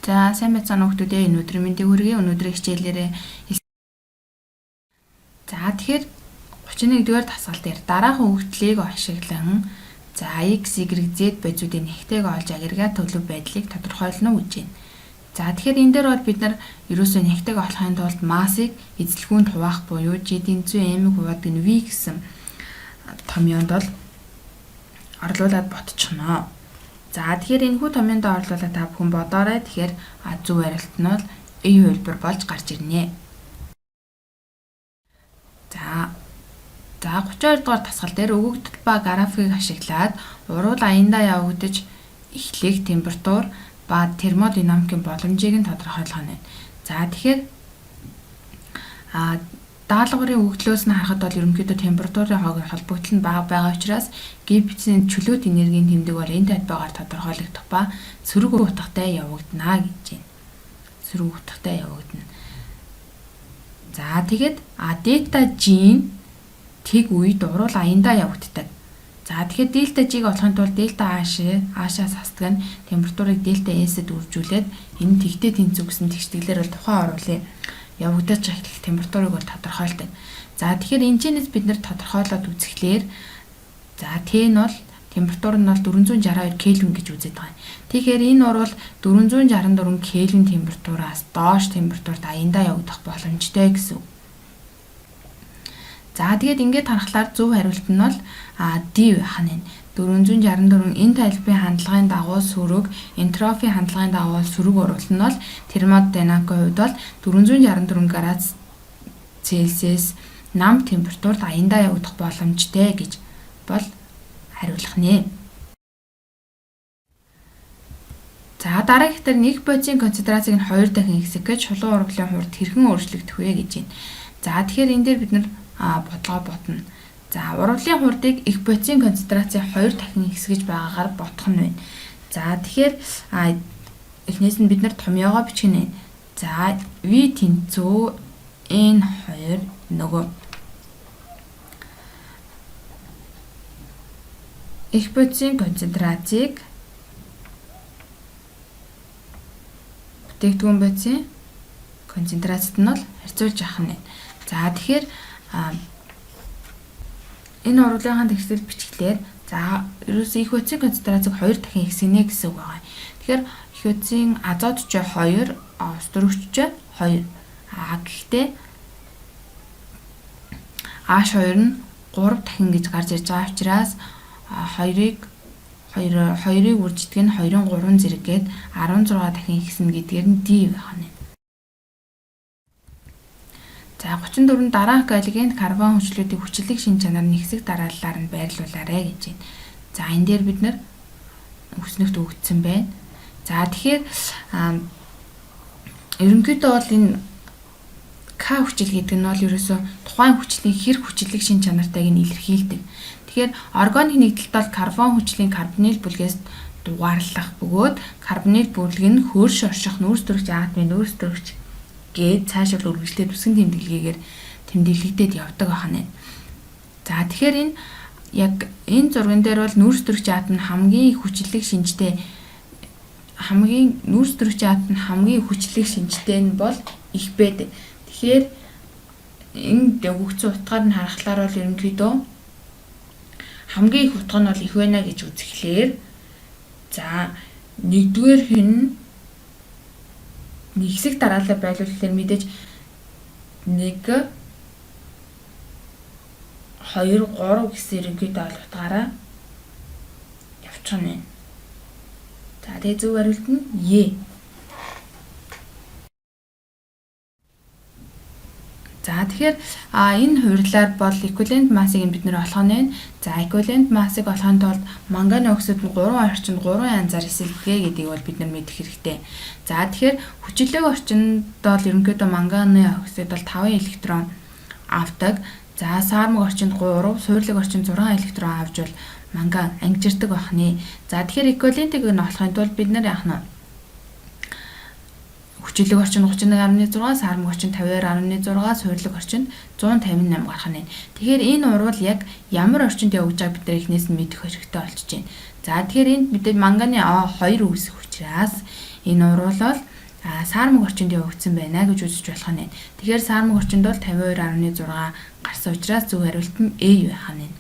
За сайн байцгаана хүмүүстээ, өнөөдрийн мэндийг хүргэе. Өнөөдрийн хичээлээрээ за тэгэхээр 31-р дасгал дээр дараах өгөгдлийг ашиглан за x, y, z бодисуудын нэгтэйг олж агрегат төлөв байдлыг тодорхойлно гэж байна. За тэгэхээр энэ дээр бол бид нар ерөөсөө нэгтэйг олохын тулд массыг эзэлхүүнд хуваах буюу G тэнцүү M-ийг хуваадаг нь V гэсэн томьёонд бол орлуулад ботчихно. За тэгэхээр энэхүү томьёонд орлуулаад та бүхэн бодоорой. Тэгэхээр зөв хариулт нь бол E хувилбар болж гарч ирнэ. За 32 дугаар дасгал дээр өгөгдөл ба графикийг ашиглаад уруул аяндаа явагдаж эхлэх температур ба термодинамикийн боломжийг нь тодорхойлох нь байна. За тэгэхээр даалгаврын өгөгдлөөс нь харахад бол ерөнхийдөө температурын холбогдол нь бага байгаа учраас Гиббсийн чөлөөт энергийн тэмдэг бол энэ талбайгаар тодорхойлогдох ба сөрөг утгатай явагдана гэж байна. Сөрөг утгатай явагдана. За тэгээд дельта G нь тэг үед уруул аяндаа явагддаг. За тэгэхээр дельта G-г олохын тулд дельта H-аас хасдаг нь температурыг дельта S-д үржүүлээд энэ тэгтэй тэнцүү гэсэн тэгштэглэр бол тухайн уруулын явагдаж эхлэх температурыг бол тодорхойлдог. За тэгэхээр энэ чэнэс бид нэр тодорхойлоод үзэхлээр за Т нь бол температур нь бол 462 Кельвин гэж үзээд байгаа юм. Тэгэхээр энэ уруул 464 Кельвин температураас доош температурт аяндаа явагдах боломжтой гэсэн үг. За тэгээд ингээд харахлаар зөв хариулт нь бол D байх нь. 464 энэ тайлбарын хандлагын дагуу сөрөг, энтропийн хандлагын дагуу сөрөг уруул нь бол термодинамикийн хувьд бол 464 градус Цельсиус нам температурт аяндаа явагдах боломжтой гэж бол хариулах нэ. За дараагийнх дээр нэг бодисын концентрацийг нь 2 дахин ихсэх гэж шулуун урвалын хурд хэрхэн өөрчлөгдөх вэ гэж байна. За тэгэхээр энэ дээр бид нар бодлогоо бодно. За урвалын хурдыг их бодисын концентраци 2 дахин ихсгэж байгаагаар бодох нь байна. За тэгэхээр эхнээс нь бид нар томьёогоо бичих нь байна. За V тэнцүү N2 нөгөө их бодисын концентрацийг бүтээгдэхүүн бодисын концентрацид нь бол харьцуулж авах нь байна. За тэгэхээр энэ уруулынхаа тэгштэл бичгэлээр за ерөөсөө их бодисын концентрацийг 2 дахин ихсгэнэ гэсэн үг байгаа. Тэгэхээр их бодисын азот ч 2, ус дөрвч ч 2. Гэхдээ H2 нь 3 дахин гэж гарч ирж байгаа учраас 2-ыг 2-ыг үржидэг нь 2-ын 3 зэрэг гээд 16 дахин ихснэ гэдгээр нь D байх нь. За 34 дараах галогент карбон хүчлүүдийг хүчлэг шин чанар нь хэсэг дарааллаар нь байрлуулаарай гэж байна. За энэ дээр бид нар өснөгт өгөгдсөн байна. За тэгэхээр ерөнхийдөө бол энэ К хүчил гэдэг нь бол ерөөсөө тухайн хүчлийн хэр хүчлэг шин чанартайг нь илэрхийлдэг. Тэгэхээр органик нэгдэлт бол карбон хүчлийн карбонил бүлгээс дугаарлах бөгөөд карбонил бүлэг нь хөөрш орших нүүрс төрөгч атомын нүүрс төрөгч гээд цаашаа үргэлжлээд үсгэн тэмдэглэгээр тэмдэглэгдээд явдаг байна. За тэгэхээр энэ яг энэ зурган дээр бол нүүрс төрөгч атом нь хамгийн их хүчлэг шинжтэй хамгийн нүүрс төрөгч атом нь хамгийн хүчлэг шинжтэй нь бол их байдаг. Тэгэхээр энэ өгөгдсөн утгаар нь харахлаар бол ерөнхийдөө хамгийн их утга нь бол их байна гэж үзэхлээр за нэгдүгээр хин нэг хэсэг дараалал байлуулахлаар мэдээж 1 2 3 гэсэн ерөнхийдөө бол утгаараа явчих нь. За тэгээ зөв хариулт нь Е. За тэгэхээр энэ хувирлаар бол эквивалент массыг бид нэр олох нь байна. За эквивалент массыг олохын тулд манганы оксид нь 3 орчинд 3 янзаар эсэлдэг гэдгийг бол бид нар мэдэх хэрэгтэй. За тэгэхээр хүчлэг орчинд бол ерөнхийдөө манганы оксид бол 5 электрон авдаг. За саармаг орчинд 3, суурлаг орчинд 6 электрон авч бол манган ангижирдаг байх нэ. За тэгэхээр эквивалентийг нь олохын тулд бид нар яах нь хүчлэг орчинд 31.6, саармаг орчинд 52.6, суурлаг орчинд 158 гарах нь. Тэгэхээр энэ уруул яг ямар орчинд явагдаж байгааг бид нар эхнээс нь мэдэх хэрэгтэй болчихж байна. За тэгэхээр энд мэдээж манганы O2 үүсэх учраас энэ уруул бол саармаг орчинд явагдсан байна гэж үзэж болох нь. Тэгэхээр саармаг орчинд бол 52.6 гарсан учраас зөв хариулт нь A байх нь.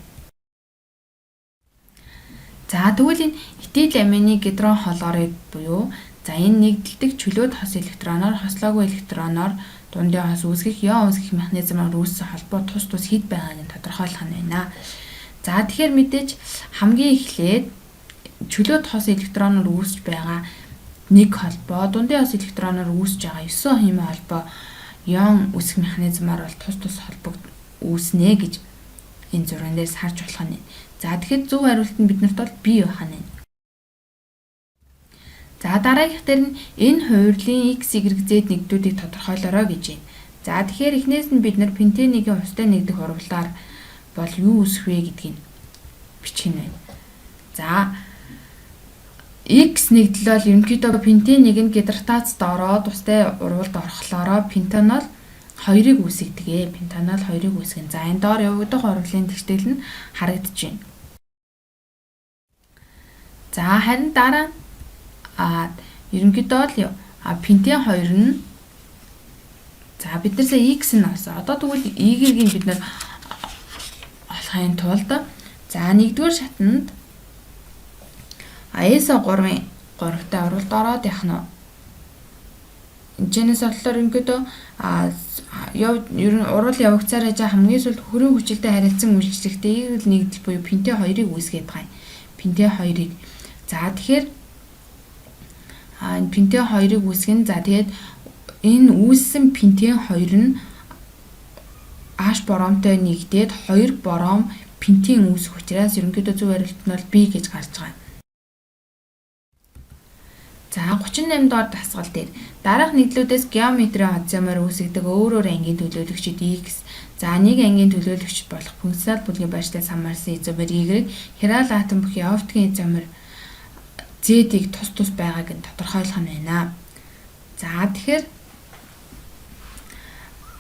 За тэгвэл энэ этиламины гидрон хлорид буюу за энэ нэгдэлдэг чөлөөт хос электроноор хослоогүй электроноор дундын хос үүсгэх, ион үүсгэх механизмаар үүссэн холбоо тус тус хэд байгааг нь тодорхойлох нь байна. За тэгэхээр мэдээж хамгийн эхлээд чөлөөт хос электроноор үүсэж байгаа нэг холбоо, дундын хос электроноор үүсэж байгаа 9 химийн холбоо ион үүсгэх механизмаар бол тус тус холбог үүснэ гэж энэ зурган дээрс харж болох нь. За тэгэхээр зөв хариулт нь биднэрт бол B байх нь. За дараагийнх дээр нь энэ хувирлын X, Y, Z нэгдлүүдийг тодорхойлоорой гэж байна. За тэгэхээр эхнээс нь бид нар пентенийг устай нэгдэх урвалаар бол юу үүсэх вэ гэдгийг бичих нь байна. За X нэгдэл бол ерөнхийдөө пентенийг нь гидратацд ороод устай урвалд орохлоороо пентанол 2-ыг үүсгэдэг. Пентанол 2-ыг үүсгэн. За энэ доор явагдах урвалын тэгштэл нь харагдаж байна. За харин дараа ерөнхийдөө л пентен 2 нь за бид нар сая X нь олсон. Одоо тэгвэл Y-ийг бид нар олохын тулд за нэгдүгээр шатанд SO3-ын 3-тай урвалд ороод явах нь. Энэчнээс болохоор ерөнхийдөө ер нь урвал явагдсаар байж хамгийн сүүлд хөрийн хүчилтэй харилцан үйлчлэхдээ Y нэгдэл буюу пентен 2-ыг үүсгээд байгаа юм. Пентен 2-ыг. За тэгэхээр энэ пентен 2-ыг үүсгэн. За тэгээд энэ үүссэн пентен 2 нь H боромтой нэгдээд 2 бором пентен үүсэх учраас ерөнхийдөө зөв хариулт нь бол B гэж гарч байгаа. За 38 дугаар дасгал дээр дараах нэгдлүүдээс геометрийн одзомоор үүсгдэг өөр өөр ангийн төлөөлөгчид X, за нэг ангийн төлөөлөгч болох функционал бүлгийн байршлаас хамаарсан изомер Y, хирал атом бүхий оптикийн изомер Z-ийг тус тус байгааг нь тодорхойлох нь байна. За тэгэхээр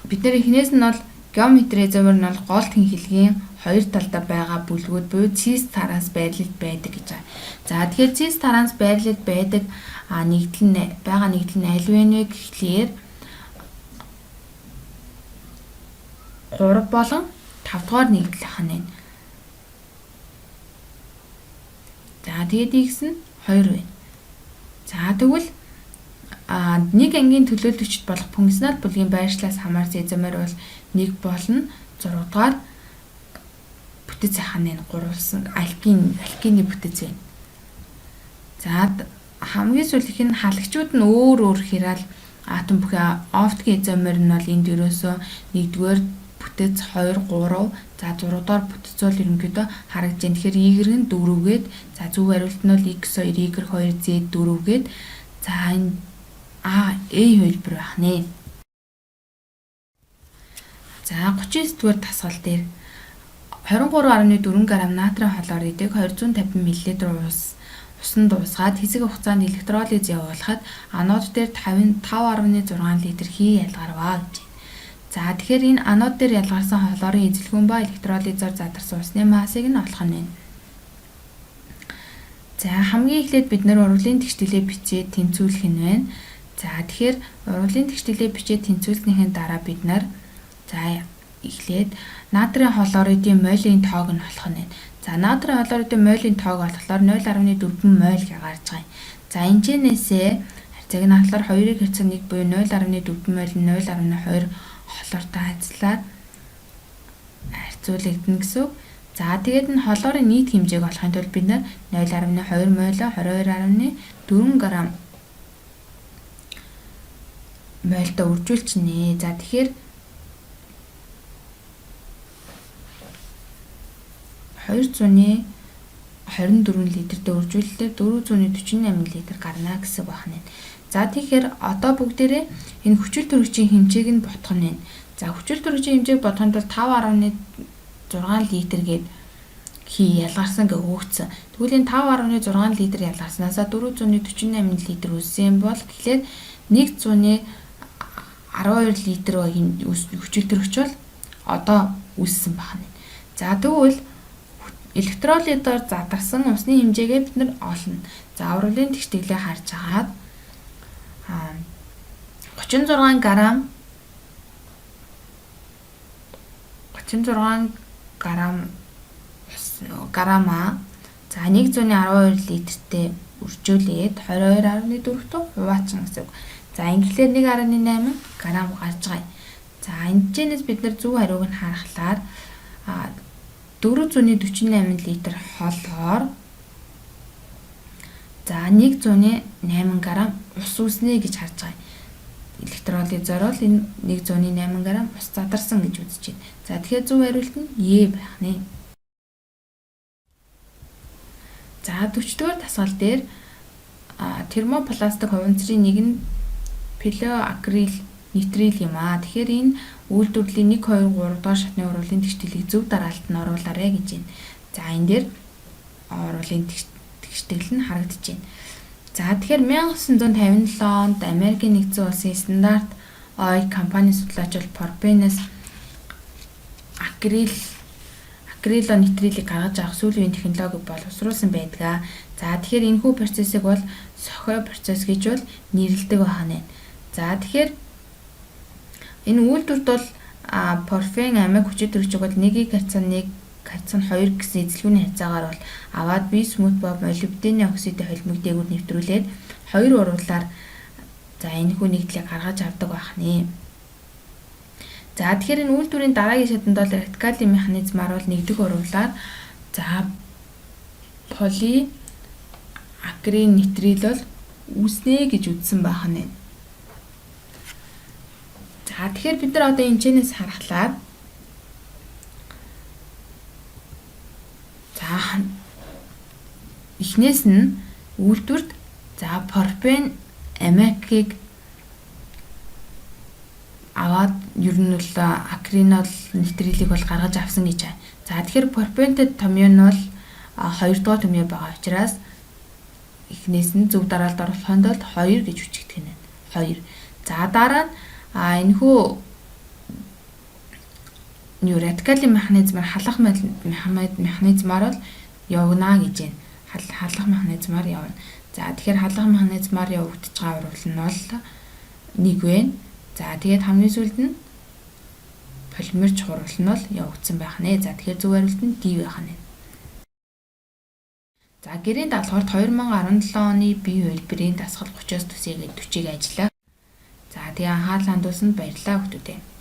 бид нар эхнээс нь бол геометрийн изомер нь бол гол тэнхилгийн хоёр талдаа байгаа бүлгүүд буюу цис транс байрлалд байдаг гэж байгаа. За тэгэхээр цис транс байрлалд байдаг нэгдэл нь байгаа нэгдэл нь аль вэ нэ гэхлээр 3 болон 5 дугаар нэгдэл ах нь. За тэгээд X нь 2 байна. За тэгвэл нэг ангийн төлөөлөгчд болох функционал бүлгийн байршлаас хамаарсан изомер бол 1 болон 6 дугаар бүтэц ах нь гурвалсан алкины бүтэц байна. За хамгийн сүүлийнх нь халагчуд нь өөр өөр хирал атом бүхий оптикийн изомер нь бол энд ерөөсөө 1-р бүтэц 2 3 за 6 дугаар бүтэц бол ерөнхийдөө харагдаж байна. Тэгэхээр Y нь 4 гээд за зөв хариулт нь бол X2 Y2 Z 4 гээд за энэ A хувилбар байх нэ. За 39 дугаар дасгал дээр 23.4 г натрийн хлоридыг 250 мл усан дуусгаад хэсэг хугацаанд электролиз явуулахад анод дээр 5.6 литр хий ялгарваа гэж байна. За тэгэхээр энэ анод дээр ялгарсан хлорын эзэлхүүн ба электролизоор задарсан усны массыг нь олох нь байна. За хамгийн эхлээд бид нэр урвалын тэгштгэлээ бичээд тэнцвүүлэх нь байна. За тэгэхээр урвалын тэгштгэлээ бичээд тэнцвүүлснийхэн дараа бид нар за эхлээд натрийн хлоридын молийн тоог нь олох нь байна. За натрийн хлоридын молийн тоог олохлоор 0.4 моль гэж гарч байгаа юм. За энэчнээсээ харьцааг нь авахлаар 2-ыг харьцах 1 буюу 0.4 моль нь 0.2 хлортой харьцлаар харьцуулагдана гэсэн үг. За тэгээд энэ хлорын нийт хэмжээг олохын тулд бид нар 0.2 моль 22.4 г мольтой үржүүлчихнэ. За тэгэхээр 224 литртэй үржүүлэлтээр 448 литр гарна гэсэн байна. За тэгэхээр одоо бүгдээрээ энэ хүчил төрөгчийн хэмжээг нь бодох нь байна. За хүчил төрөгчийн хэмжээг бодохын тулд 5.6 литр гээд хий ялгарсан гэж өгөгдсөн. Тэгвэл энэ 5.6 литр ялгарснаасаа 448 литр үүссэн бол тэгэхээр 112 литр хүчил төрөгч бол одоо үүссэн байна. За тэгвэл электролитоор задарсан усны хэмжээгээ бид нар олно. За урвалын тэгштгэлээ харж агаад 36 грамм 36 грамм грамма за 112 литртэй үржүүлээд 22.4 дэх хуваачна гэсэн үг. За ингээхээр 1.8 грамм гарч байгаа юм. За энэчнээс бид нар зөв хариуг нь харахлаар 448 литр холоор за 108 грамм ус үүснэ гэж харж байгаа юм. Электролизоор бол энэ 108 грамм ус задарсан гэж үзэж байна. За тэгэхээр зөв хариулт нь Е байх нэ. За 40 дугаар дасгал дээр термопластик хуванцрын нэг нь пилоакрил нитрил юм аа. Тэгэхээр энэ үйлдвэрлэлийн 1 2 3 дугаар шатны уруулын тэгштгэлийг зөв дараалалд нь оруулаарай гэж байна. За энэ дээр уруулын тэгштгэл нь харагдаж байна. За тэгэхээр 1957 онд Америкийн нэгдсэн улсын Стандарт Oil компани судлаач бол пропенээс акрилонитрилийг гаргаж авах сүүлийн үеийн технологиг боловсруулсан байдаг. За тэгэхээр энэхүү процессыг бол сохио процесс гэж бол нэрлэдэг байна. За тэгэхээр энэ үйлдвэрт бол порфен амиг хүчит төрөгчийг бол 1-ийг харьцаа 1 харьцаа 2 гэсэн эзэлхүүний харьцаагаар бол аваад бисмут ба молибдены оксидын холимог дээгүүр нэвтрүүлээд хоёр уруулаар за энэхүү нэгдлийг гаргаж авдаг байх нэ. За тэгэхээр энэ үйлдвэрийн дараагийн шатанд бол радикалын механизмаар бол нэгдэх уруулаар за поли акрилнитрил бол үүснэ гэж үзсэн байх нь. За тэгэхээр бид нар одоо энэ чэнэс харахлаар за эхнээс нь үйлдвэрт за пропен амиакийг аваад ер нь бол акринол нитрилийг бол гаргаж авсан гэж байна. За тэгэхээр пропентэй томьёо нь бол 2 дугаар томьёо байгаа учраас эхнээс нь зөв дараалалд оруулахын тулд 2 гэж хүчигдэх нь. 2. За дараа нь энэхүү юу радикалын механизмаар халах механизмаар бол явна гэж байна. Халах механизмаар явна. За тэгэхээр халах механизмаар явагдаж байгаа уруул нь бол 1 байна. За тэгээд хамгийн сүүлд нь полимер чухруул нь бол явагдсан байх нэ. За тэгэхээр зөв хариулт нь D байх нэ. За гэрийн даалгаварт 2017 оны бие хувилбарын дасгал 30-оос төсөөгээд 40-ыг ажиллаа. За тэгээ анхаарал хандуулсанд баярлалаа хүмүүстээ.